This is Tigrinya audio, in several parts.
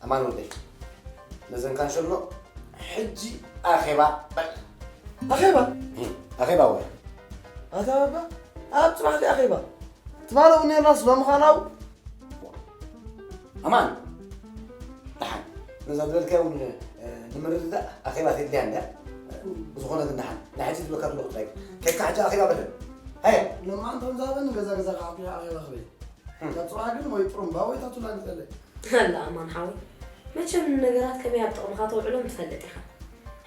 ማን ወደይ? ነዘን ካንሸሎ ሕጂ ኣኼባ በል። ኣኼባ? እም፣ ኣኼባ ወይ? ኣታ ባባ፣ ኣብ ጽባሕ ድዩ ኣኼባ? ትማሊ እውን ነይርናስ ሎሚ ኸኣ ናብኡ? ኣማን፣ ደሓን። ነዛ ዝበልካዮ እውን፣ እ፣ ንምርድዳእ ኣኼባ ተድልያ እንድያ። ብዝኾነ ግን ደሓን። ናይ ሕጂ ዝብለካ ዘለኹ ጥራይ። ከይድካ ሕጂ ኣኼባ በለን። ሃየ። ሎማዓንቲ ከም ዝሃበኒ ገዛ ገዛ ክዓቢ ኣኼባ ክብል። እም። ካብ ጽባሕ ግን ወይ ጥሩምባ ወይ ታቱላ ግጠለይ። ኣላ ኣማን ሓወይ፣ መቸም ንነገራት ከመይ ኣብ ጥቕምኻ ተውዕሎም ትፈልጥ ኢኻ።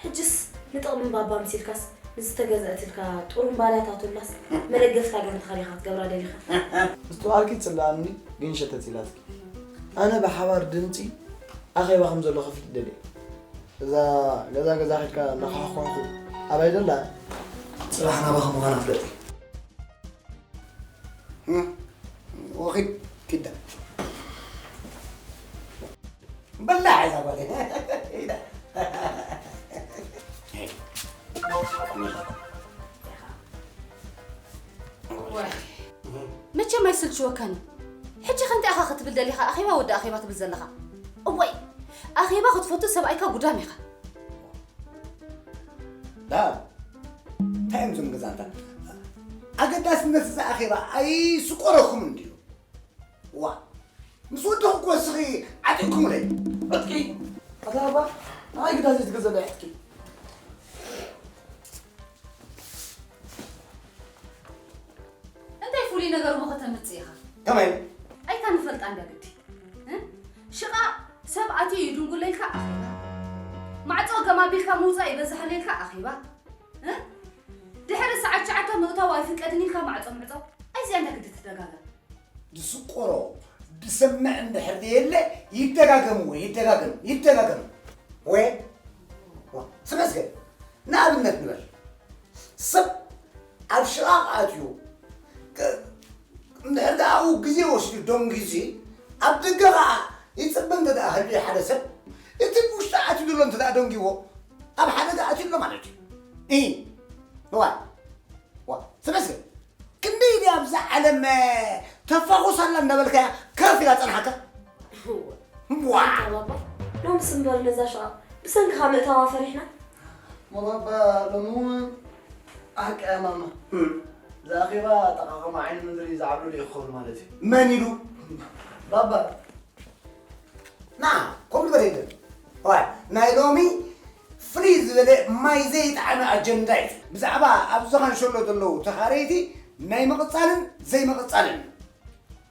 ሕጅስ ንጥቕሚ ባባ ምሲልካስ ንዝተገዝአትልካ ጥሩምባን ታቱላስ መደገፍታ ጋንታኻ ዲኻ ክትገብራ ደሊኻ? ምስትውዓልኪ ይጽልኣኒ፣ ግን ሸተት ኢላትኪ። ኣነ ብሓባር ድምጺ ኣኼባ ከም ዘሎ ከፍልጥ ደልየ። እዛ ገዛ ገዛ ኺድካ እናኻሕኳኹ ኣባይ ደላ ጽባሕ ናባኻ ምዃና ፍለጢ። እም፣ ወኺድ ኪዳ። በላሕ እዛ ጓል። መቸም ኣይስልችወካን እዩ። ሕጂ ከ እንታይ ኢኻ ክትብል ደሊኻ? ኣኼባ ወዲ ኣኼባ ትብል ዘለኻ? እዋይ፣ ኣኼባ ክትፈቱ ሰብኣይካ ጉዳም ኢኻ። ዳ፣ እንታይ እዮም እዞም ገዛንታ? ኣገዳስነት እዚ ኣኼባ ኣይስቆረኩምን ድዩ? ዋ፣ ምስ ወደኹ እኮ እስኺ ዓጢቕኩምለይ። ዕጥቂ። ኣታ ባባ፣ ንዓይ ግዳ ዘይትገዘለይ ዕጥቂ። እንታይ ፍሉይ ነገር እሞ ከተምጽእ ኢኻ? ከመይ? ኣይታ ንፈልጣ እንዳ ግዲ። እ? ሽቓ ሰብ ኣትዩ ይድንጉለልካ ኣኼባ። ማዕጾ ገማቢልካ ምውጻእ ይበዝሓለልካ ኣኼባ። እ? ድሕሪ ሰዓት ትሽዓተ ምእታው ኣይፍቀድን ኢልካ ማዕጾ ምዕጻው። ኣይዚኣ እንዳ ግዲ ትደጋገም። ድስቆሮ፣ ድሰምዕ እንድሕር ደየለ ይደጋገም ወይ ይደጋገም፣ ይደጋገም። ወይ? ዋ፣ ተመስገን። ንኣብነት ንበል። ሰብ ኣብ ሽቓቕ ኣትዩ፣ ክ-፣ እንድሕር ደኣ ኣብኡ ግዜ ወሲዱ ደንጊዙ፣ ኣብ ደገ ኸኣ ይጽበ እንተ ደኣ ህልዩ ሓደ ሰብ፣ እቲ ብውሽጢ ኣትዩ ዘሎ እንተ ደኣ ደንጊዎ፣ ኣብ ሓደጋ ኣትዩ ኣሎ ማለት እዩ። እይ፣ እዋ፣ እዋ፣ ተመስገን። ክንደይ ድያ ኣብዛ ዓለም፣ እ፣ ተፋኹስ ኣላ እንዳበልካያ ከፍ ኢላ ጸንሓካ? እወ። ዋ! ኣንታ ባባ፣ ሎምስ እምበር ነዛ ሽቓቕ ብሰንክኻ ምእታዋ ፈሪሕና። እሞ ባባ፣ ሎሚ እውን ሓቂ እያ ማማ። እም። እዛ ኣኼባ ኣጠቓቕማ ዓይኒ ምድሪ ዝዓብለሉ እዩ ክኸውን ማለት እዩ። መን ኢሉ? ባባ። ና፣ ከምኡ ዝበለ የለን። ዋይ፣ ናይ ሎሚ ፍልይ ዝበለ ማይ ዘይጠዓመ ኣጀንዳ እዩ። ብዛዕባ ኣብዚ ኻንሸሎ ዘለዉ ተኻረይቲ ናይ ምቕጻልን ዘይምቕጻልን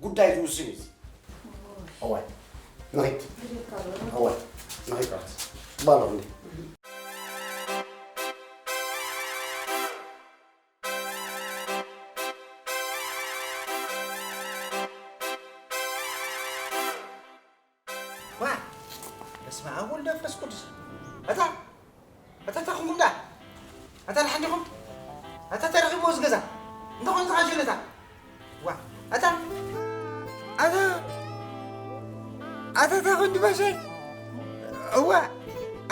ጉዳይ ዝውስን እዩ። እዋይ፣ ንኺድ። እዋይ፣ ንኺድ ራት። ባሎ እንዴ። ዋ፣ በስመ ኣብ ወልድ መንፈስ ቅዱስ። ኣታ፣ ኣታ፣ ኣታ ኹንኩም ዳ? ኣታ፣ ደሓን ዲኹም? ኣታ፣ ተረኺብዎ እዚ ገዛ? እንታይ ኮይኑ ተኻሸለታ? ዋ፣ ኣታ፣ ኣታ፣ ኣታ፣ ኣታ፣ ክንዲ ባሻይ። እዋ፣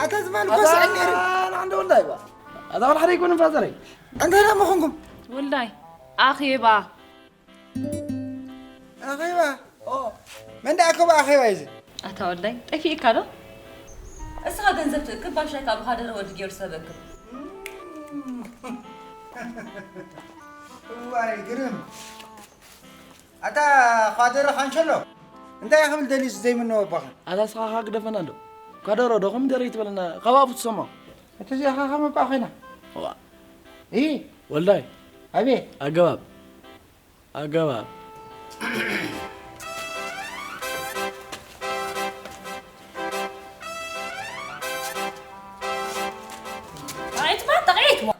ኣታ፣ ትማል እኮ ኣታ፣ ስዕል ነይሩ። ንዓንደ ወልዳይ፣ ዋ። ኣታ፣ ወላ ሓደ ኣይኮነን ፋዘረይ። እንታይ ደኣ ኾንኩም? ወልዳይ፣ ኣኼባ። ኣኼባ? ኦ፣ መን ደኣ ኣኮባ ኣኼባ እዩ እዚ? ኣታ ወልዳይ፣ ጠፊእካ ዶ? እስኻ ገንዘብ ትእክብ፣ ባሻይ ካብ ሃደረ ወዲ ጊዮርጊስ ተበክብ። እዋይ፣ ግርም። ኣታ ኳደረ ካንሸሎ፣ እንታይ ክብል ደልዩ ዘይምነው ኣባኻ? ኣታ እስኻ ኸኣ ግደፈና እንዶ። ኳደረ ዶ ኮሚደረ ይትበለና፣ ካብ ኣፉ ትሰምዖ። እቲ እዚኣ ኸኣ ከመይ እባ ኮይና? እዋ። ኢ? ወልዳይ። ኣቤት። ኣገባብ። ኣገባብ። ጠቒዕትዋ፣ ጠቒዕትዋ።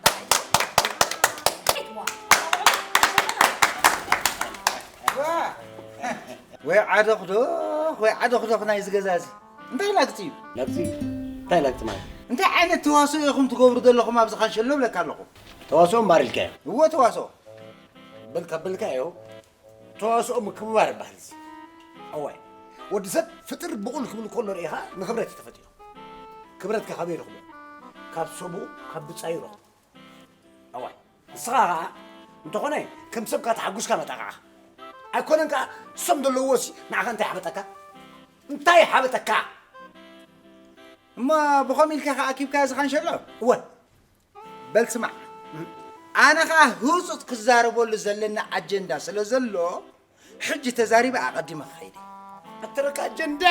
ጠቒዕትዋ። ዋ! ወይ ዓደኽዶኽ፣ ወይ ዓደኽዶኽ ናይዚ ገዛ እዚ። እንታይ ላግጺ እዩ? ላግጺ? እንታይ ላግጺ ማለት? እንታይ ዓይነት ተዋስኦ ኢኹም ትገብሩ ዘለኹም ኣብዚ ካንሸሎ እብለካ ኣለኹ። ተዋስኦ እምባር ኢልካዮ። እወ፣ ተዋስኦ። በልካ፣ በልካዮ። ተዋስኦ ምክብባር ይበሃል እዚ። እዋይ፣ ወዲ ሰብ ፍጥር ብቑል ክብል ከሎ ርኢኻ ንክብረት እዩ ተፈጢሩ። ክብረትካ ካበይ ረኽቦ? ካብ ሰብኡ፣ ካብ ብጻዩ ረኽቦ። እዋይ፣ ንስኻ ኸኣ እንተኾነ ከም ሰብካ ተሓጒስካ መጣቕዓ። ኣይኮነን ከኣ ሰም ዘለዎሲ ንዓኻ እንታይ ሓበጠካ? እንታይ ሓበጠካ? እሞ ብኸም ኢልካ ከኣኪብካ ዝኻንሸሎ? እወ። በል ስማዕ፣ ኣነ ኸኣ ህጹጽ ክዛረበሉ ዘለና ኣጀንዳ ስለ ዘሎ፣ ሕጂ ተዛሪበ ኣቐዲመ ክኸይድ እየ። ኣትረካ ኣጀንዳ፣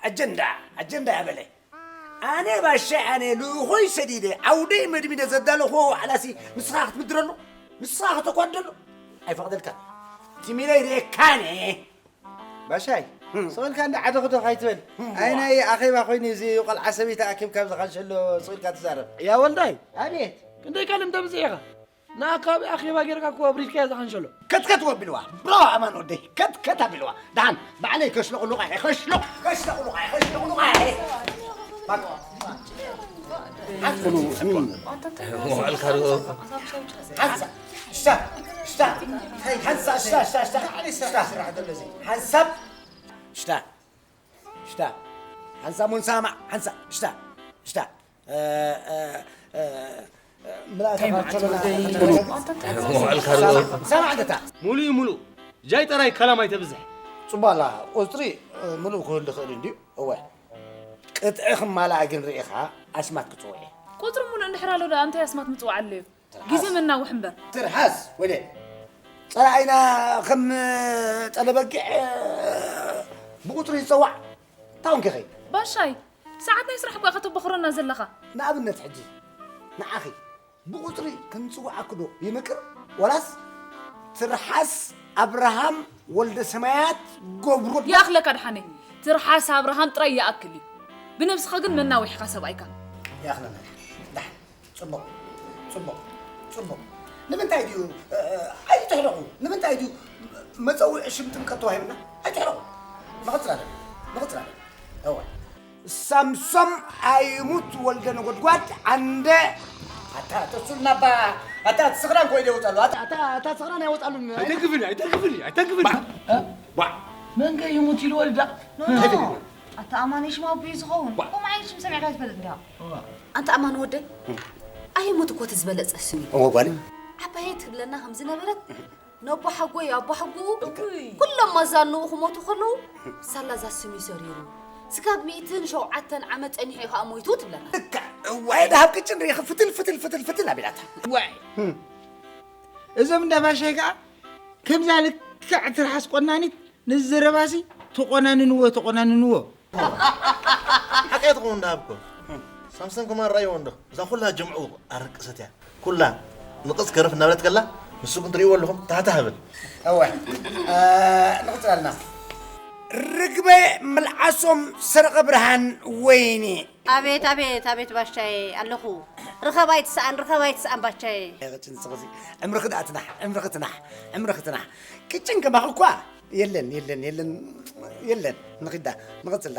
ኣጀንዳ፣ ኣጀንዳ ያበለ። ኣነ ባሻይ ኣነ ልኡኾይ ሰዲደ፣ ዓውደይ መድሚደ ዘዳለኹዎ ዋዕላሲ ንስኻ ክትምድረሉ፣ ንስኻ ከተጓደሉ ኣይፈቕደልካን። ትሚለይ ርኤካነ። ባሻይ፣ ስቕ ኢልካ እንዳ ዓደ ኹዶ ካይትበል። ኣይ ናይ ኣኼባ ኮይኑ እዚ ቆልዓ ሰበይቲ ኣኪብካ ኣብዚ ካንሸሎ ስቕ ኢልካ ትዛረብ። ያ ወልዳይ፣ ኣቤት። ክንደይ ካልእ እንተብዝሕ ኢኻ? ንኣካቢ ኣኼባ ጌርካ እኮ ኣብሪድካዮ ዝሓንሸሎ። ከትከት ወቢልዋ። ብራቮ ኣማን ወደይ። ከትከት ኣቢልዋ። ደሓን ባዕለይ ከሽለቑሉቓ እየ። ከሽሎ-፣ ከሽለቑሉቓ እየ። ከሽለቑሉቓ እየ። ባክ-፣ ሓንሳ፣ መዋዕልካ ዶ? ሓንሳ፣ ሽታ፣ ሽታ። ሓንሳ፣ ሽታ፣ ሽታ፣ ሽታ። ሽታ። ሓንሳብ፣ ሽታ። ሽታ። ሓንሳብ ሙንሳማዕ፣ ሓንሳ፣ ሽታ፣ ሽታ። እ፣ እ፣ እ፣ እ፣ ምላእታ እንታይ ማለት ቸሎና ወደይ? መዋዕልካ ዶ? ሳማዕ፣ ሳማዕ ደታ። ሙሉእ እዩ ሙሉእ። ጃይ ጠራይ ከላም ኣይተብዝሕ። ጽቡቕ ኣላ። ቁጽሪ፣ እ፣ ሙሉእ ክህሉ ይኽእል እዩ እንድዩ። እወ። ቅጥዒ ክማላኣ ግን ርኢኻ ኣስማት ክጽውዕ እየ። ቁጽሪ ሙሉእ እንድሕር ኣሎ ደኣ እንታይ ኣስማት ምጽዋዕ ኣለዮ? ትርሓስ። ግዜ መናውሕ እምበር። ትርሓስ፣ ወደ ጸላኢና ከም ጸለበጊዕ ብቁጽሪ ይጸዋዕ። እንታይ ኮንኪ ኸይ? ባሻይ፣ ሰዓት ናይ ስራሕ እኳ ከተበኽረና ዘለኻ። ንኣብነት ሕጂ ንዓኺ ብቁጽሪ ክንጽውዓኪ ዶ ይምቅር? ወላስ ትርሓስ ኣብርሃም ወልደ ሰማያት ገብሩ? ይኣኽለካ ደሓነይ፣ ትርሓስ ኣብርሃም ጥራይ ይኣክል እዩ። ብነብስኻ ግን መናዊሕካ ሰብኣይካ። ይኣኽለና። ደሓን። ጽቡቕ፣ ጽቡቕ፣ ጽቡቕ። ንምንታይ ድዩ፣ እ፣ እ፣ ኣይትሕለቑ። ንምንታይ ድዩ መጸውዒ ሽም ጥምቀት ተዋሂብና? ኣይትሕለቑ። ንቕጽል ኣለና፣ ንቕጽል ኣለና። እወ። ሳምሶም ኣይሙት ወልደ ነጎድጓድ ዓንደ። ኣታ ተሱልና ባ፣ ኣታ እቲ ስኽራን ኮይደ ይወጻሉ። ኣታ፣ ኣታ፣ ኣታ ስኽራን ኣይወጻሉን። ኣይተንክፍኒ፣ ኣይተንክፍኒ፣ ኣይተንክፍኒ። ባ፣ እ? ባ። መንገ ይሙት ኢሉ ወልዳ። እንታይ ትብሉ? ኣታ ኣማን ሽም ኣቦ እዩ ዝኸውን። ዋ። ከምኡ ዓይነት ሽም ሰሚዕካ ትፈልጥ እንዲኻ? ዋ። ኣንታ ኣማን ወደይ፣ ኣይሙት እኮ እቲ ዝበለጸ ስም እዩ። እወ ጓለይ። ዓባየይ ትብለና ከም ዝነበረት፣ ነቦ ሓጎይ ኣቦ ሓጎኡ፣ እውይ። ኩሎም ኣዛንኡ ክሞቱ ከለዉ፣ ሳላ እዛ ስም እዩ ሰሪሩ። ስጋብ ሚእትን ሸውዓተን ዓመት ጸኒሑ እዩ ከኣ ሞይቱ ትብለና። ልክዕ። እዋይ፣ ደሃብ ቅጭን ርኢኺ ፍትል፣ ፍትል፣ ፍትል፣ ፍትል ኣቢላታ። እዋይ። እም። እዞም እንዳ ባሻይ ከኣ ከምዛ ልክዕ ትርሓስ ቆናኒት ነዚ ዘረባሲ ተቖናንንዎ፣ ተቖናንንዎ። ሓቀይ ትኸውን ደሃብ እኮ። ሳምሰን ከማን ራእይዎ እንዶ። እዛ ኩላ ጀምዑ ኣረቅሰት እያ። ኩላ ንቕጽ ከረፍ እናበለት ከላ፣ ንሱ ግን ትርእይዎ ኣለኹም፣ ታህታህ ብል። እወ። እ፣ ንቕጽል ኣለና። ርግበ ምልዓሶም ሰረቐ ብርሃን ወይኒ። ኣቤት፣ ኣቤት፣ ኣቤት ባሻይ ኣለኹ። ርኸብ ኣይትስኣን፣ ርኸብ ኣይትስኣን ባሻይ። ቅጭን ስኽሲ። ዕምርኺ ደኣ ትናሕ፣ ዕምርኺ ትናሕ፣ ዕምርኺ ትናሕ። ቅጭን ከማኺ እኳ የለን፣ የለን፣ የለን፣ የለን። ንኺዳ፣ ንቕጽልዳ።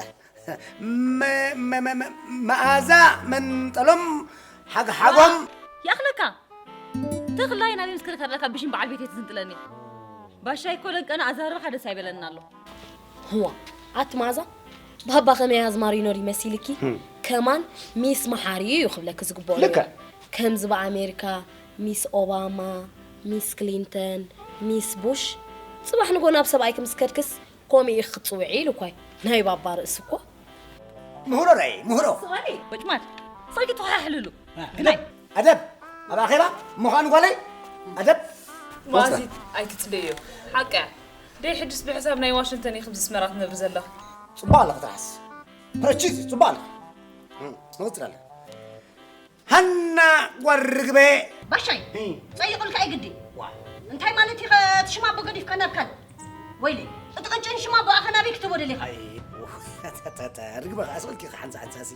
መ-፣ መ-፣ መ-፣ መ-፣ መኣዛ መንጠሎም ሓግሓጎም። ይኣኽለካ። ተኽላይ ናበይ ምስ ከደካ ኣለካ ብሽም በዓል ቤተይ ትዝንጥለኒ። ባሻይ እኮ ደንቀና ኣዛርባኻ ደስ ኣይበለንን ኣሎ። ህዋ፣ ኣቲ መኣዛ፣ ባባ ከመይ ኣዝማሪኖ ድዩ መሲልኪ? ህም። ከማን ሚስ መሓሪ እዩ ክብለኪ ዝግብኦ ነይሩ። ልክዕ። ከምዚ ብኣሜሪካ ሚስ ኦባማ፣ ሚስ ክሊንተን፣ ሚስ ቡሽ፣ ጽባሕ ንጎ ናብ ሰብኣይኪ ምስ ከድክስ ከምኡ ኢኺ ክትጽውዒ ኢሉ እኳ እዩ። ናይ ባባ ርእሲ እኮ። ምህሮ ራእይ፣ ምህሮ። ስቕ በሊ፣ ወጭማድ። ስቕኪ ተኸሓሕልሉ። አ፣ ግናይ። ኣደብ፣ ኣብ ኣኼባ ምዃን ጓለይ፣ ኣደብ። ማዚ ኣይትጽበዮ። ሓቂ እያ። ደይ ሕድስ ብሕሳብ ናይ ዋሽንግተን ኢኺ ኣብዚ ኣስመራ ትነብሪ ዘለኺ። ጽቡቕ ኣለኺ ትርሓስ። ፕረቺዝ፣ ጽቡቕ ኣለኺ። እም፣ ንቕጽል ኣለና። ሃና ጓል ርግበ። ባሻይ፣ እም። ጸይቑልካ ኣይግዲ። ዋ። እንታይ ማለት እዩ? እቲ ሽማ ኣቦ ገዲፍካ ናብ ካልእ። ወይለይ፣ እቲ ቅጭን ሽማ ኣቦ ኣኸ ናበይ ክትቦ ደሊኻ? ኣይ፣ ርግበ ከኣ ስቕ ኢልኪ ሓንሳ ሓንሳሲ።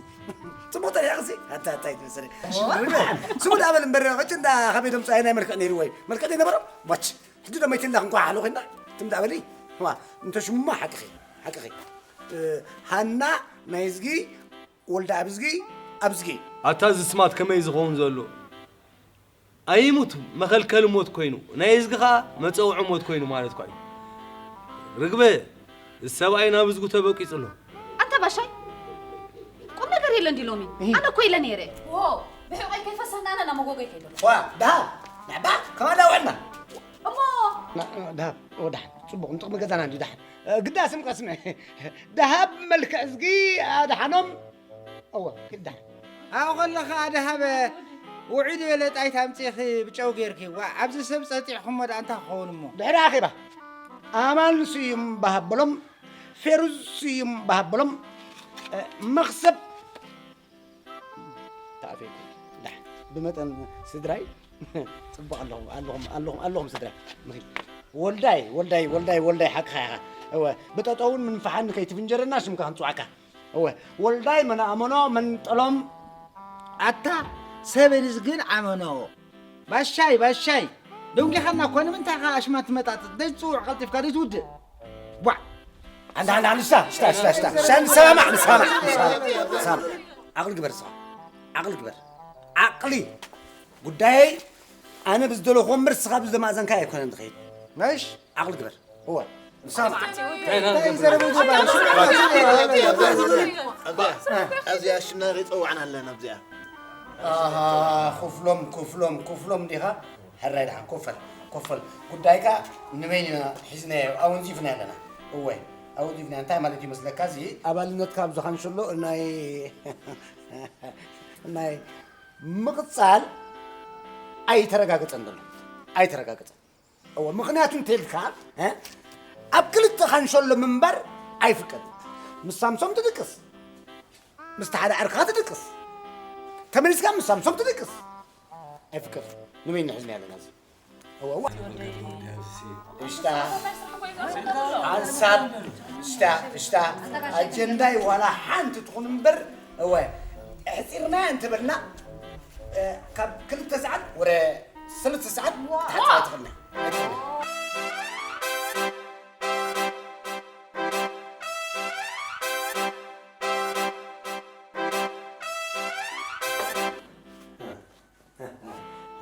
ጽቡቕ ተሪኣኽሲ? ኣታ፣ ኣታ ኣይትመሰለይ። ኦ። ርግበ፣ ስሙ ደኣ በል እምበር፣ ቅጭን ደኣ ካበይ ደምጽኣዮ ናይ መልክዕ ነይርዎ እዩ። መልክዕ ዘይነበሮ? ዋች። ሕጂ ደሞ ኣይትላኽ እንኳ ሓሎ ኮይና። ትም ደኣ በሊ። ዋ፣ እንተ ሽማ ሓቅኺ፣ ሓቅኺ። እ፣ ሃና ናይዝጊ ወልደ ኣብዝጊ፣ ኣብዝጊ። ኣታ እዚ ስማት ከመይ ዝኸውን ዘሎ? ኣይሙት መኸልከሊ ሞት ኮይኑ፣ ናይ እዝጊ ኸኣ መጸውዒ ሞት ኮይኑ ማለት እኳ እዩ። ርግበ፣ እዚ ሰብኣይ ናብ እዝጉ ተበቂጹ ኣሎ። ኣንታ ባሻይ፣ ቁም ነገር የለን ድዩ ሎሚ? እህ። ኣነ እኮ ኢለ ነይረ። ዎ፣ ብሕቆይ ከይፈሰና ኣነ ናብ መጎጎይ ከይደ። ዋ፣ ደሃብ፣ ንዕባ፣ ከማን ዳውዕልና። እሞ። ና-፣ ደሃብ፣ ኦ፣ ደሓን፣ ጽቡቕ፣ ንጥቕሚ ገዛና እንድዩ ደሓን። እ፣ ግዳ ስም ቀስመ። ደሃብ መልክዕ እዝጊ ኣድሓኖም። እወ፣ ግዳ። ኣብኡ ከለኻ ደሃበ ውዑይ ዝበለ ጣይታ ኣምጺእኺ ብጨው ጌርኪ። ዋ፣ ኣብዚ ሰብ ጸጢዕኹሞ ደኣ እንታይ ክኸውን እሞ? ድሕሪ ኣኼባ፣ ኣማን ስዩም በሃበሎም፣ ፌሩዝ ስዩም በሃበሎም፣ እ፣ መኽሰብ ተኣፌኩ። ዳሕ፣ ብመጠን ስድራይ ጽቡቕ ኣለኹም፣ ኣለኹም፣ ኣለኹም፣ ኣለኹም ስድራይ። ምኺ-፣ ወልዳይ፣ ወልዳይ፣ ወልዳይ፣ ወልዳይ፣ ሓቅኻ ኢኻ። እወ፣ ብጠጠውን ምንፍሓን ከይትፍንጀረና ሽምካ ክንጽዋዕካ። እወ፣ ወልዳይ መን ኣመኖ መን ጠሎም። ኣታ ሰበንስ ግን ኣመኖ። ባሻይ፣ ባሻይ። ደንጊኻና እኮ ንምንታይ ኢኻ ኣሽማት ትመጣጥጥ? ደይ ትጽውዕ ቀልጢፍካ ደይ ትውድእ። ቧዕ። ኣንዳ፣ ኣንዳ፣ ኣንዳ፣ ሽታ፣ ሽታ፣ ሽታ፣ ሽታ። ሽታ፣ ንሰማማዕ፣ ንሰማማዕ፣ ንሰማማዕ፣ ንሰማማዕ። ዓቕሊ ግበር ንስኻ። ዓቕሊ ግበር። ዓቕሊ። ጉዳየይ ኣነ ብዝደለኹዎ እምበር ንስኻ ብዝደማእዘንካ ኣይኮነን ዝኸይድ። ነሽ? ዓቕሊ ግበር። እወ። ንሰማማዕ። እንታይ እንታይ ዘረባ ይገባል? ኣዚኣ፣ ኣዚኣ ሽምና ከይጸዋዕና ኣለና ኣብዚኣ። ኣሃ፣ ክፍሎም፣ ክፍሎም፣ ክፍሎም ዲኻ? ሕራይ ደሓን፣ ኮፈል፣ ኮፈል። ጉዳይካ ንበይንና ሒዝናዮ፣ ኣወንዚፍና ኣለና። እወ፣ ኣወንዚፍና። እንታይ ማለት ይመስለካ? እዚ ኣባልነትካ ኣብዚ ካንሸሎ ናይ፣ ናይ ምቕጻል ኣይተረጋገጸን ዘሎ። ኣይተረጋገጸን። እወ፣ ምኽንያቱ እንተልካ፣ እ? ኣብ ክልተ ካንሸሎ ምንባር ኣይፍቀድን። ምስ ሳምሶም ትድቅስ፣ ምስቲ ሓደ ዓርክኻ ትድቅስ። ተመሊስካ ምስ ሳምሶም ትድቅስ። ኣይፍቀድን። ንበይንና ሒዝና ኣለና እዚ። እወ፣ እወ። እሽታ፣ ሓንሳብ፣ እሽታ፣ እሽታ። ኣጀንዳይ ዋላ ሓንቲ ትኹን እምበር፣ እወ፣ ኣሕጺርና እንተበልና፣ እ፣ ካብ ክልተ ሰዓት ወደ ሰለስተ ሰዓት ክትሓጽባ ትኽእልና።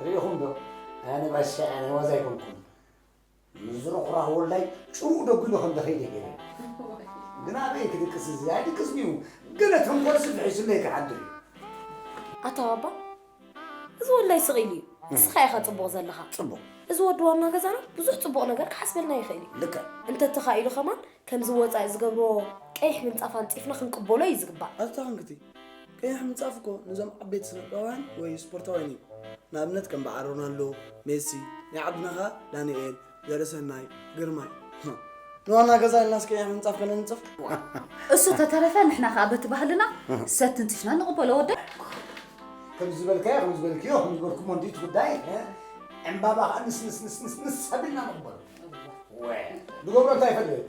ርኢኹም ዶ? ኣነ ባሻ ኣነ ዋዛ ኣይኮንኩን። ንዝረኹራኽ ወልዳይ ጭሩቕ ደጒ ኢሉ ከም ደኸይደ ገይረ። ግን ኣበይ ክድቅስ እዚ? ኣይድቅስን እዩ። ገለ ተንኮል ስፍሕ ኢሉለይ ክሓድር እዩ። ኣታ ባባ፣ እዚ ወልዳይ ስቕ ኢሉ እዩ። ንስኻ ኢኻ ጽቡቕ ዘለኻ። ጽቡቕ። እዚ ወዲ ዋና ገዛና ብዙሕ ጽቡቕ ነገር ክሓስበልና ይኽእል እዩ። ልክዕ። እንተተኻኢሉ ከማን ከምዚ ወጻኢ ዝገብሮ ቀይሕ ምንጻፍ ኣንጺፍና ክንቅበሎ እዩ ዝግባእ። ኣታ ክንክቲ፣ ቀይሕ ምንጻፍ እኮ ነዞም ዓበይቲ ስነጥበባውያን ወይ ስፖርታውያን እዩ። ንኣብነት ከም በዓል ሮናልዶ፣ ሜሲ፣ ናይ ዓድና ኸኣ ዳንኤል፣ ዘርእሰናይ፣ ግርማይ። ንዋና ገዛ ኢልናስ ቀይሕ ምንጻፍ ከነንጽፍ? እሱ ተተረፈ ንሕና ኸኣ በቲ ባህልና ሰቲ እንጺፍና ንቕበሎ ወደ። ከም ዝበልካዮ፣ ከም ዝበልክዮ፣ ከም ዝበልኩሞ እንዲ እቲ ጉዳይ፣ እ? ዕምባባ ኸኣ ንስ፣ ንስ፣ ንስ፣ ንስ፣ ንስ ኣቢልና ንቕበሎ። ወ፣ ንገብሮ እንታይ ይፈልጥ?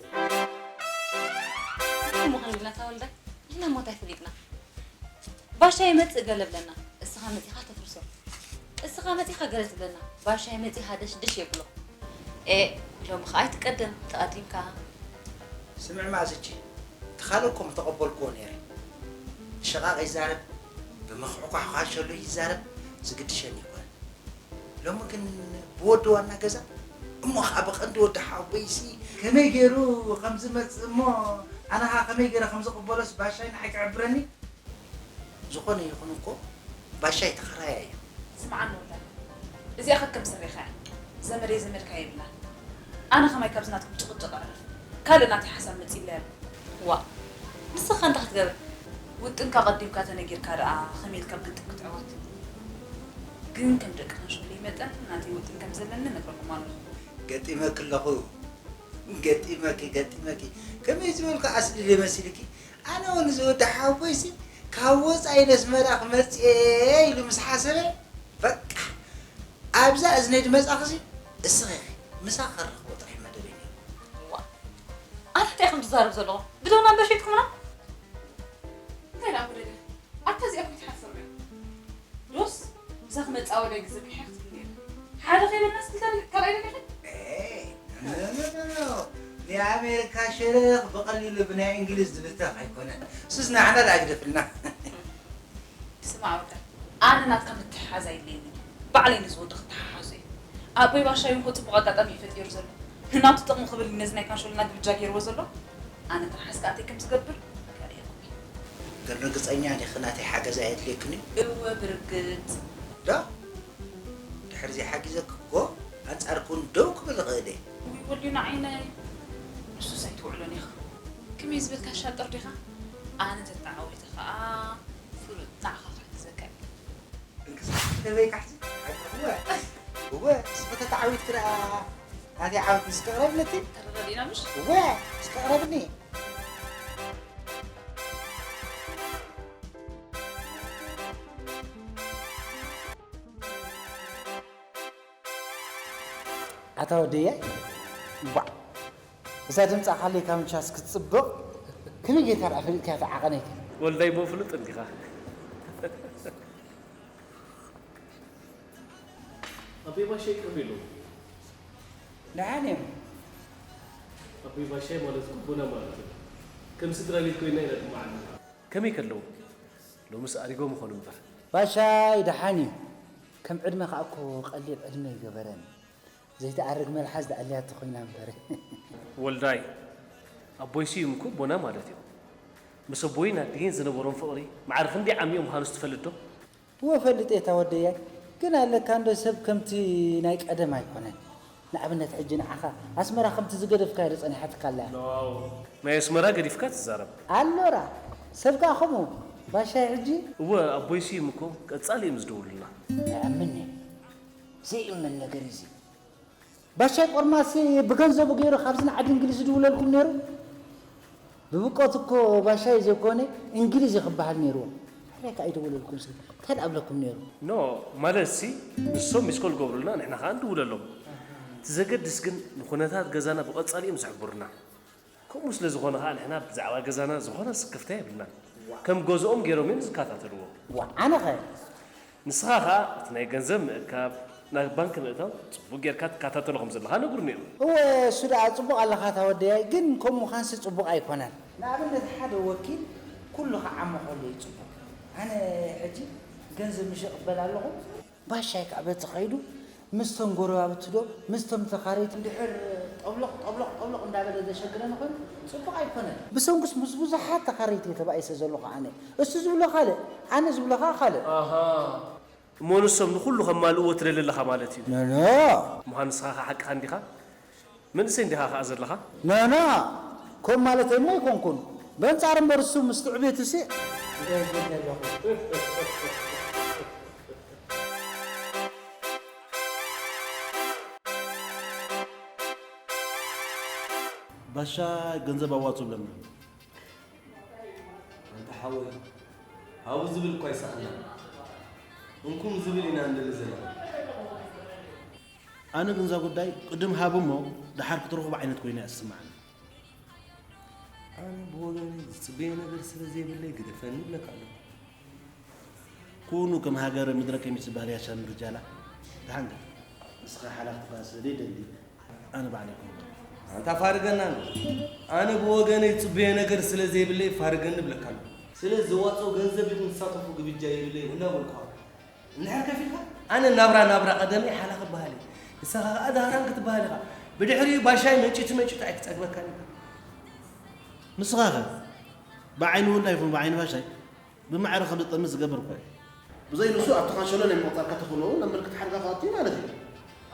እሞ ኸሊልና ተወልደ፣ ንሕና እሞ እንታይ ፈሊጥና? ባሻ ይመጽእ ገለ ብለና፣ እስኻ መጺኻ ተፍርሶ። እስኻ መጺኻ ገለ ትብለና፣ ባሻ ይመጺኻ ደሽ ደሽ የብሎ። ኤ፣ ሎሚ ኸኣ ኣይትቀደም፣ ተቐዲምካ። ስምዕ ማእዝቺ፣ እቲ ካልእ እኮ ምተቐበልክዎ ነይረ። ብሸቓቕ ይዛረብ፣ ብምኽሕኳሕኳሕ ሸሎ ይዛረብ፣ ዝግድሸኒ ኣይኮነን። ሎሚ ግን ብወዲ ዋና ገዛ፣ እሞ ኸኣ ብቐንዲ ወዲ ሓወቦይሲ ከመይ ገይሩ ከም ዝመጽእ እሞ ኣነ ኸኣ ከመይ ገይረ ከም ዝቕበሎስ ባሻይ ንዓይ ክዕብረኒ? ዝኾነ ይኹን እኮ ባሻይ ተኸራያይ እዩ። ስምዓኒ ወዳይ፣ እዚኣ ከከም ስሪኻ እያ። ዘመደይ ዘመድካ የብላን። ኣነ ኸማይ ካብዚ ናትኩም ጭቕጭቕ ኣዕርፍ። ካልእ ናተይ ሓሳብ መጺእለይ ኣሎ። ዋእ፣ ንስኻ እንታይ ክትገብር? ውጥንካ ኣቐዲምካ ተነጊርካ ደኣ ኸመይ ኢልካ ግጥም ክትዕወት? ግን ከም ደቂ ካንሸሎይ መጠን ናተይ ውጥን ከም ዘለኒ እነግረኩም ኣለኹ። ገጢመኪ ኣለኹ። ገጢመኪ፣ ገጢመኪ። ከመይ ዝበልኩ ኣስሊ ዶ መሲልኪ? ኣነ እውን እዚ ወዲ ሓወቦይሲ ካብ ወጻኢ ነስመራ ክመጽእ እየ ኢሉ ምስ ሓሰበ፣ በቃ፣ ኣብዛ እዝነይ ድመጻኽሲ እስኺ ኢኺ። ምሳኺ ከራኽቦ ጥራሕ መደበይ ነይሩ። ዋእ፣ ኣነ እንታይ ኢኹም ትዛረቡ ዘለኹም? ብደውና እምበር ሸይጥኩምና? እንታይ ደኣ ጉደለ? ኣታ እዚኣ እኮ ኣይትሓፍርን እያ። ዶስ ምሳኺ መጻወደይ ግዜ ብሕያኽ ትብል ነይረ። ሓደ ከይበልናስ ክልተ ካልኣይ ደሊኺ? ኤ፣ ኖ፣ ኖ፣ ኖ፣ ኖ። ናይ ኣሜሪካ ሸረኽ ብቐሊሉ ብናይ እንግሊዝ ዝብተኽ ኣይኮነን። እሱስ ንዓና ደኣ ግደፍልና። ስማዕ ወዳይ፣ ኣነ ናትካ ምትሕሓዝ ኣየድልየንን እዩ። ባዕለይ ነዚ ወዲ ክተሓሓዞ እየ። ኣቦይ ባሻይ እውን እኮ ጽቡቕ ኣጋጣሚ እዩ ፈጢሩ ዘሎ። ንናቱ ጥቕሚ ክብል ነዚ ናይ ካንሸሎና ግብጃ ገይርዎ ዘሎ። ኣነ ትርሓስ ከኣ እንታይ ከም ዝገብር ከርእየኩም እየ። ግን ርግጸኛ ዲኺ ናተይ ሓገዝ ኣየድልየክን እዩ? እወ ብርግጽ። ዶ? ድሕሪ ዘይሓጊዘኪ እኮ ኣንጻርኪ እውን ደው ክብል እኽእል እየ። ውይ ወልዩና ዓይነይ። ንሱስ ኣይትውዕሎን ኢኻ። ከመይ ዝበልካ ሻጥር ዲኻ? ኣነ ተተዓዊተ ኸኣ ከመይ ካሕጂ? እወ፣ እወ፣ እስኺ ተተዓዊትኪ ደኣ፣ ናተይ ዓወት እስኪ ቅረብለቲ። ተረዳዲእና ምሽ? እወ፣ እስኪ ቅረብኒ። ኣታ ወደየ፣ እምቧዕ፣ እዛ ድምፃ ካለይ ካብ ምቻስ ክትፅብቕ፣ ከመይ ጌርካ ደኣ ፈሊጥካያ እታ ዓቐነይ? ወልዳይ፣ ብኡ ፍሉጥ እንዲኻ። ኣቦይ ባሻይ ቅርብ የለዉ። ደሓን እዮም። ኣቦይ ባሻይ ማለት እኮ ቦና ማለት እዩ። ከም ስድራ ቤት ኮይና ኢና ድማ ዓብና። ከመይ ከለዉ? ሎምስ ኣሪጎም ይኾኑ እምበር። ባሻይ ደሓን እዩ። ከም ዕድመ ከኣ እኮ ቀሊል ዕድመ ይገበረን። ዘይትኣርግ መልሓስ ዝኣልያ ተኾይና እምበር። ወልዳይ፣ ኣቦይ ስዩም እኮ ቦና ማለት እዩ። ምስ ኣቦይን ኣዲህን ዝነበሮም ፍቕሪ ማዕረ ክንደይ ዓሚቕ ምዃኑስ ትፈልጥ ዶ? እወ፣ እፈልጥ እየ፣ እታ ወደያይ። ግን ኣለካ እንዶ ሰብ ከምቲ ናይ ቀደም ኣይኮነን። ንኣብነት ሕጂ ንዓኻ ኣስመራ ከምቲ ዝገደፍካዮ ዶ ጸኒሓትካ ኣላ? ናይ ኣስመራ ገዲፍካ ትዛረብ። ኣሎራ፣ ሰብ ከኣ ከምኡ። ባሻይ ሕጂ? እወ፣ ኣቦይ ስዩም እኮ ቀጻሊ እዮም ዝደውሉልና። ኣይኣምንን እየ። ዘይእመን ነገር እዩ እዚ። ባሻይ ቆርማሲ ብገንዘቡ ገይሩ ካብዚ ንዓዲ እንግሊዝ ይድውለልኩም ነይሩ? ብብቆት እኮ ባሻይ ዘይኮነ እንግሊዝ እዩ ክበሃል ነይርዎ። ሕራይ ከኣ ይደውለልኩም ሲ እንታይ ደኣ ኣብለኩም ነይሩ? ኖ፣ ማለት ሲ ንሶም ሚስኮል ገብሩልና ንሕና ከኣ ንድውለሎም። እቲ ዘገድስ ግን ንኩነታት ገዛና ብቐጻሊ እዮም ዝሕብሩና። ከምኡ ስለ ዝኾነ ከኣ ንሕና ብዛዕባ ገዛና ዝኾነ ስክፍታ የብልናን። ከም ገዝኦም ገይሮም እዮም ዝከታተልዎ። ዋ፣ ኣነኸ? ንስኻ ከኣ እቲ ናይ ገንዘብ ምእካብ፣ ናብ ባንክ ምእታው ጽቡቕ ጌርካ ትከታተሎ ከም ዘለኻ ነግሩኒ እዮም። እወ፣ እሱ ደኣ ጽቡቕ ኣለኻ እታ ወደያይ፣ ግን ከምኡ ምዃንሲ ጽቡቕ ኣይኮነን። ንኣብነት ሓደ ወኪል ኩሉ ክዓሞ ከሎ እዩ ጽቡቕ። ኣነ ሕጂ ገንዘብ ምሽ እቕበል ኣለኹ። ባሻይ ከኣ በቲ ከይዱ ምስቶም ጎረባብቲ ዶ ምስቶም ተኻረይቲ እንድሕር ጠብሎቕ፣ ጠብሎቕ፣ ጠብሎቕ እንዳበለ ዘሸግረኒ ኮይኑ ጽቡቕ ኣይኮነን። ብሰንኩስ ምስ ብዙሓት ተኻረይቲ እየ ተባኢሰ ዘለኹ ኣነ። እሱ ዝብሎ ካልእ፣ ኣነ ዝብሎ ከኣ ካልእ። ኣሃ። እሞ ንሶም ንኹሉ ከማልእዎ ትደሊ ኣለኻ ማለት እዩ። ኖ፣ ኖ። ምዃኑ ንስኻ ከኣ ሓቅኻ እንዲኻ? መንእሰይ እንዲኻ ከኣ ዘለኻ? ኖ፣ ኖ። ከም ማለተይ እሞ ኣይኮንኩን። በንጻር እምበር እሱ ምስቲ ዕቤቱሲ። ባሻ ገንዘብ ኣዋጹ ብለና። ኣንታ ሓወይ፣ ሃቡ ዝብል እኳ ኣይሰኣናን። እንኩም ዝብል ኢና እንደሊ ዘለና። ኣነ ግን እዛ ጉዳይ ቅድም ሃቡ እሞ ደሓር ክትረኽቦ ዓይነት ኮይና እያ ትስምዓኒ። ኣነ ብወገነይ ዝጽበዮ ነገር ስለ ዘይብለይ ግደፈኒ እብለካ ኣለኹ። ኩኑ ከም ሃገር ምድረ ከሚት ዝበሃል ያሻ ምርጃላ። ደሓን ግን ንስኻ ሓላፍትኻ ስለ ዘይደሊ ኣነ ባዕለይ ክህቦ። ኣንታ ፋርገና እንዶ። ኣነ ብወገነይ ዝጽበዮ ነገር ስለ ዘይብለይ ፋርገኒ እብለካ ኣለኹ። ስለ ዘዋጽኦ ገንዘብ ኢልኩም ትሳተፉ ግብጃ የብለይን እንዳበልኩኻ። እንድሕር ከፊልካ ኣነ ናብራ ናብራ ቀደመይ ሓላ ክበሃል እየ። ንስኻ ከኣ ዳህራን ክትበሃል ኢኻ። ብድሕሪኡ ባሻይ መንጭቱ መንጭቱ ኣይክጸግበካን እዩ። ንስኻኸ ብዓይኒ ወልዳ ይኹን ብዓይኒ ባሻይ ብማዕረ ከም ዝጠምት ዝገብር እኮ እዩ። ብዘይ ንሱ ኣብቲ ካንሸሎ ናይ ምቕጻር ከተኽእሎ እውን ኣብ ምልክት ሓደጋ ከኣቱ እዩ ማለት እዩ።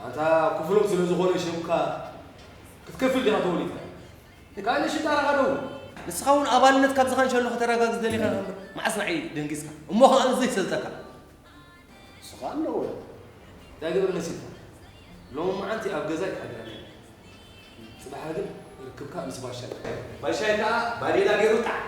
ኣንታ ክፍሎም ስለ ዝኾነ ሽምካ ክትከፍል ዲኻ ተወሊድካ? ካልእ ሽጣራ ዶ? ንስኻ እውን ኣባልነት ካብዚ ካንሸሎ ከተረጋግጽ ደሊኻ ኢኻ እምበር መዓስ ንዓይ ደንጊጽካ? እሞ ኸኣ ዘይሰልጠካ። ንስኻ ኣለዎ። እንታይ ግበር መሲልካ? ሎሚ መዓልቲ ኣብ ገዛ ይሓድር። ጽባሕ ግን ርክብካ ምስ ባሻይ። ባሻይ ከኣ ባዴላ ገይሩ ጣዕ።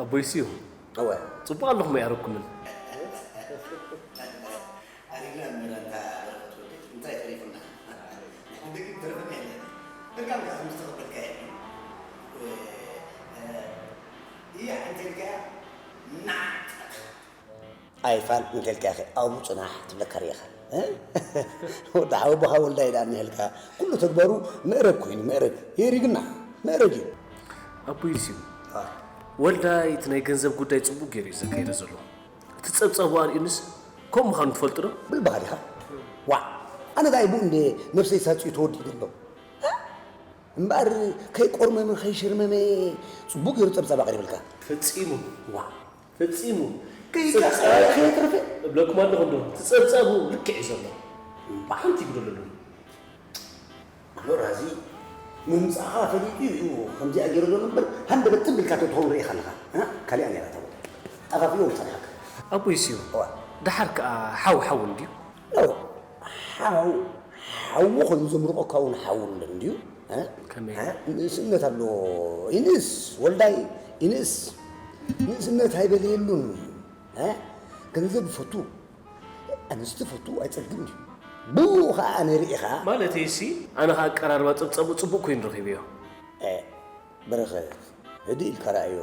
ኣቦይ ስዩ፣ እወ። ጽቡቕ ኣለኹም ኣይኣረኩምን። ኣሪግና እንበላ እንታ በረኸት ወዲ፣ እንታይ ተሪፉና? ንሕና ግን ተረፈና የለን። ደጋም ከኣ ከም ዝተቐበልካዮ የለን። እ፣ እ፣ እያ እንተልካያ፣ ናዕጠቕ። ኣይፋል እንተልካያ፣ ኣብኡ ጽናሕ ትብለካ ርኢኻ። ወዲ ሓወቦኻ ወልዳይ ደኣ እኒሀልካ። ኩሉ ተግባሩ መእረግ ኮይኑ፣ መእረግ። የሪግና፣ መእረግ እዩ። ኣቦይ ዩስዩ፣ ወልዳይ እቲ ናይ ገንዘብ ጉዳይ ጽቡቕ ገይሩ እዩ ዘካይዶ ዘሎ። እቲ ጸብጻቡ ኣርእዩንስ ከምኡ ምዃኑ ትፈልጡ ዶ? ብልብኻ ዲኻ? ዋዕ! ኣነ ዳኣ ይብኡ እንደ ነብሰይ ሳጽዩ ተወዲኡ ዘሎ። እምበኣር ከይቆርመመ ከይሽርመመ ጽቡቕ ገይሩ ጸብጻብ ኣቕሪብልካ። ፈጺሙ። ዋዕ! ፈጺሙ። ከይተረፈ እብለኩም ኣለኹ እንዶ እቲ ጸብጻቡ ልክዕ እዩ ዘሎ። ብሓንቲ ይጉደለሉ። ኣሎ ራዚ ምምጻኻ ፈሊጡ እዩ ከምዚኣ ገይሩ ዘሎ እምበር ሃንደበት ትብል ካቶ ትኸውን ርኢኻ ኣለኻ። ካሊኣ ነይራ እታ ቦታ። ጠፋፊኡ ምጸንሓካ። ኣቦይ ስዩ ደሓር ከኣ ሓው ሓው እንድዩ። ኖ ሓው ሓው ኮይኑ ዘምርቐካ እውን ሓው ኣሎ እንድዩ። ከመይ? ንእስነት ኣሎ። ይንእስ ወልዳይ ይንእስ። ንእስነት ኣይበለየሉን። ገንዘብ ይፈቱ፣ ኣንስቲ ይፈቱ ኣይጸግም ድዩ? ብኡ ኸኣ ኣነ ርኢኻ። ማለተይሲ ኣነ ኸኣ ኣቀራርባ ጸብጸቡ ጽቡቕ ኮይኑ ረኺበዮ። በረኸት ህድእ ኢልካ ረኣዮ።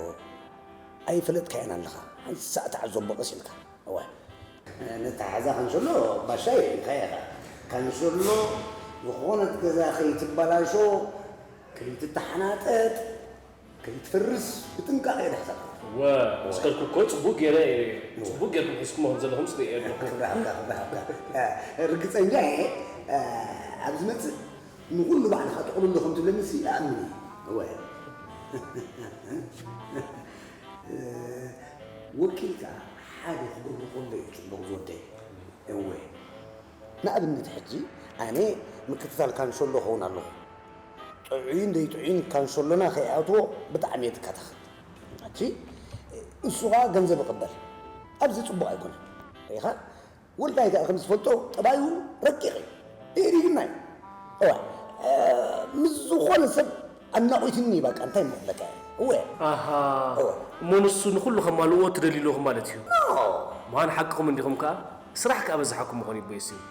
ኣይፈለጥካዮን ኣለኻ። ሓንሳእ ተዓዘቦ ቀስ ኢልካ። እወ። ነታ ሓዛ ካንሸሎ ባሻይ ርኢኻያ ኢኻ። ካንሸሎ ዝኾነት ገዛ ከይትበላሾ ከይትተሓናጠጥ ከይትፈርስ ብጥንቃቐ እየ ዝሕዛ። እወ፣ እስከልኩ እኮ ጽቡቕ ገይረ እየ ርእየ። ጽቡቕ ገይርኩም ሒዝኩሞ ከም ዘለኹምስ ርእየ ኣለኹ። ክብሪ ሃብካ፣ ክብሪ ሃብካ። ርግጸኛ እየ፣ ኣብ ዝመጽእ ንኹሉ ባዕልኻ ጥቕልሎ ከም ትብለኒስ ይኣምን እየ። እወ። ወኪልካ ሓደ ክገብሮ ከሎ እዩ ጽቡቕ ዝወደይ። እወ። ንኣብነት ሕጂ ኣነ ምክትታል ካንሸሎ እኸውን ኣለኹ። ጥዑይን ዘይጥዑይን ካንሸሎና ከይኣትዎ ብጣዕሚ እየ ዝከታተል። ሕጂ እሱ ኸኣ ገንዘብ ይቕበል። ኣብዚ ጽቡቕ ኣይኮነን። ርኢኻ? ወልዳይ ከኣ ከም ዝፈልጦ ጠባዩ ረቂቕ እዩ። የሪግና እዩ። እዋ፣ ምስ ዝኾነ ሰብ ኣናቒቱኒ በቃ እንታይ እሞ ክብለካ እየ። እወ። ኣሃ። እወ። እሞ ንሱ ንኹሉ ከማልእዎ ትደልዩ ኣለኹም ማለት እዩ። ኖ። ምዃን ሓቅኹም እንዲኹም ከኣ ስራሕ ከኣ በዝሓኩም ምኾን ይቦይስ እዩ።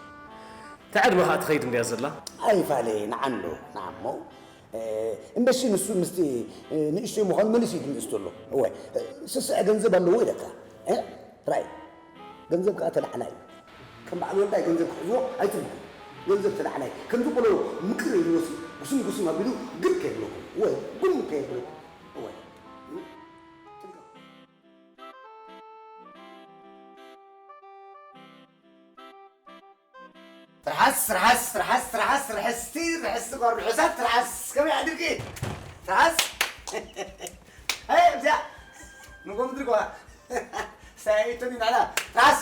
እታ ዕድመ ኸኣ ትኸይድ እንድያ ዘላ። ኣይፋለ ንዓንዶ ንዓሞ እምበሺ ንሱ ምስቲ ንእሽተይ ምዃኑ መሊሱ እዩ ድምእስ ዘሎ። እወ ስስዐ ገንዘብ ኣለዎ ኢለካ። ራይ ገንዘብ ከኣ ተላዕላ እዩ። ከም በዓል ወልዳይ ገንዘብ ክሕዝዎ ኣይትብሉ። ገንዘብ ተላዕላ እዩ። ከምዚ ቆሎ ምቅር ኢልዎሲ ጉስም ጉስም ኣቢሉ ግብ ከየብለኩም። እወ ጉም ከየብለኩም። እወ ትርሓስ ትርሓስ ትርሓስ ትርሓስ ርሕስቲ ርሕስቲ ጓል ርሑሳት ትርሓስ ከመይ ዓዲርኪ ትርሓስ ኣይ እዚኣ ንጎምድሪ ጓ ሳይቶኒ ናላ ትርሓስ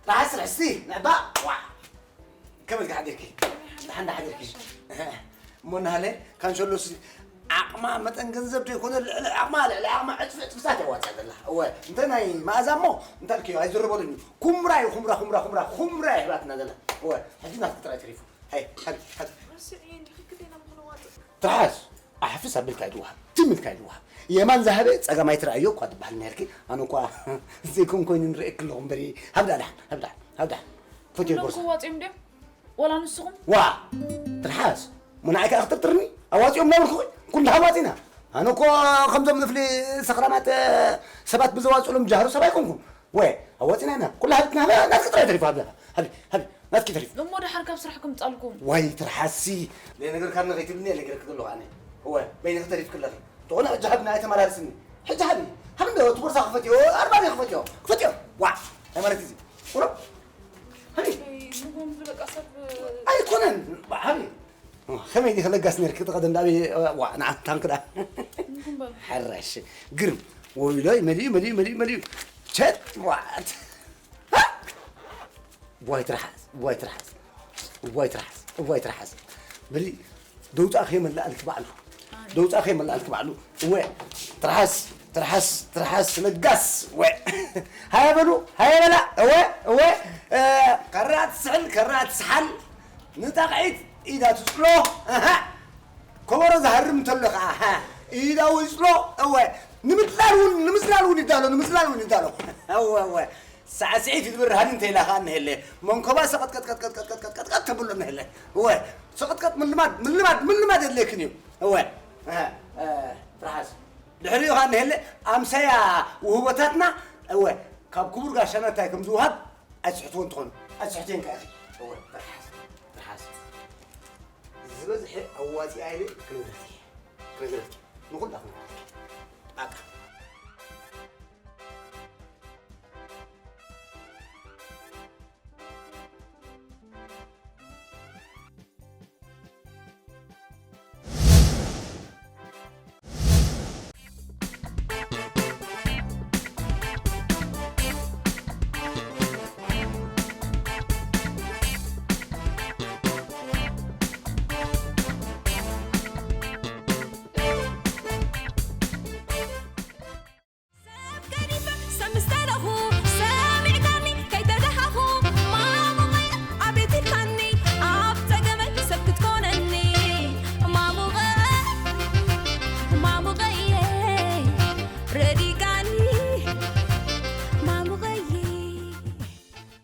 ትርሓስ ርሕስቲ ንዕባ ዋ ከመይ ኢልኪ ሓዲርኪ ደሓን ዳ ሓዲርኪ እሞ እናሃለ ካንሸሎስ ዓቕማ መጠን ገንዘብ ዘይኮነ ልዕሊ ዓቕማ ልዕሊ ዓቕማ ዕፅፊ ዕፅፍታት የዋፅእ ዘላ እወ እንተ ናይ መኣዛ እሞ እንታይ ልክዮ ኣይዝርበሉን እዩ ኩምራ እዩ ኩምራ ኩምራ ኩምራ ኩምራ እያ ሂባትና ዘላ እወ ሕጂ ናትኪ ጥራይ ተሪፉ ሃይ ሃይ ሃይ ትርሓስ ኣሕፍስ ኣቢልካ እዩ ዝወሃብ ትም ኢልካ እዩ ዝወሃብ የማን ዝሃበ ፀገም ኣይትረኣዮ እኳ ትበሃል ነርኪ ኣነ እኳ ዘይኮን ኮይኑ ንርእየኪ ኣለኹ እምበሪ ሃብዳ ድሓን ሃብዳ ሃብዳ ፈትዮ ጎርሳ ክዋፅኦም ድዮም ወላ ንስኹም? ዋ! ትርሓስ እሞ ንዓይ ከኣ ክትርትርኒ? ኣዋጺኦም ናብርኪ ኩሉ ሃዋጺና። ኣነ እኮ ከምዞም ንፍሊ ሰኽራማት ሰባት ብዘዋጽኡሎም ጃህሩ ሰብ ኣይኮንኩን። ወ ኣዋጺና ኢና ኩሉ ሃብትና ናትኪ ጥራይ ተሪፉ ሃብና። ሃቢ ሃቢ ናትኪ ተሪፉ። እሞ ደሓር ካብ ስራሕ ከምጻልኩም። ዋይ ትርሓሲ ዘይነገርካኒ ከይትብልኒ እየ ነጊረኪ ዘለኹ ኣነ። እወ በይንኺ ተሪፍኪ ኣለኺ። ዝኾነ ሕጂ ሃብና ኣይተመላልስኒ። ሕጂ ሃቢ ሃቢ እንዶ እቲ ቦርሳ ክፈትዮ ኣርማድዮ ክፈትዮ ክፈትዮ። ዋዕ እንታይ ማለት እዚ? ቁሩብ ሃቢ ኣይኮነን ሃቢ ከመይ ዲኺ ለጋስ ነርኪ እቲ ቀደም ዳኣበይ ዋ ንዓ ታንክ ዳ ሕራሽ ግርም ወይሎይ መሊኡ መሊኡ መሊኡ መሊኡ ቸት ዋት ዋይ ትርሓስ ዋይ ትርሓስ ዋይ ትርሓስ ዋይ ትርሓስ መሊኡ ደውፃ ከየመላኣልኪ ባዕሉ ደውፃ ከየመላኣልኪ ባዕሉ እወ ትርሓስ ትርሓስ ትርሓስ ለጋስ እወ ሃያ በሉ ሃያ በላ እወ እወ ከራ ትስሕል ከራ ትስሓል ንጣቕዒት ኢዳ ትፅሎ ኣሃ ከበሮ ዝሃርም እንተሎ ከዓ ሃ ኢዳ ውፅሎ እወ ንምድላል እውን ንምዝላል እውን ይዳሎ ንምዝላል እውን ይዳሎ እወ እወ ሳዕስዒት ይድብር ሃኒ እንተ ኢላ ከዓ እንሄለ መንኮባ ሰቐጥቀጥቀጥቀጥቀጥቀጥቀጥቀጥቀጥ ተብሎ እንሄለ እወ ሰቐጥቀጥ ምልማድ ምልማድ ምልማድ የድልየክን እዩ እወ ትርሓስ ድሕሪኡ ከዓ እንሄለ ኣምሳያ ውህቦታትና እወ ካብ ክቡር ጋሻና እንታይ ከም ዝውሃብ ኣይትስሕትዎ እንትኾኑ ኣስሕተን ከኣ ኢኺ። እወ፣ ጥራሕ፣ ጥራሕ። ዝበዝሐ ኣዋጺኣ ኢለ ክነግረኪ። ክነግረኪ። ንኹላኹም።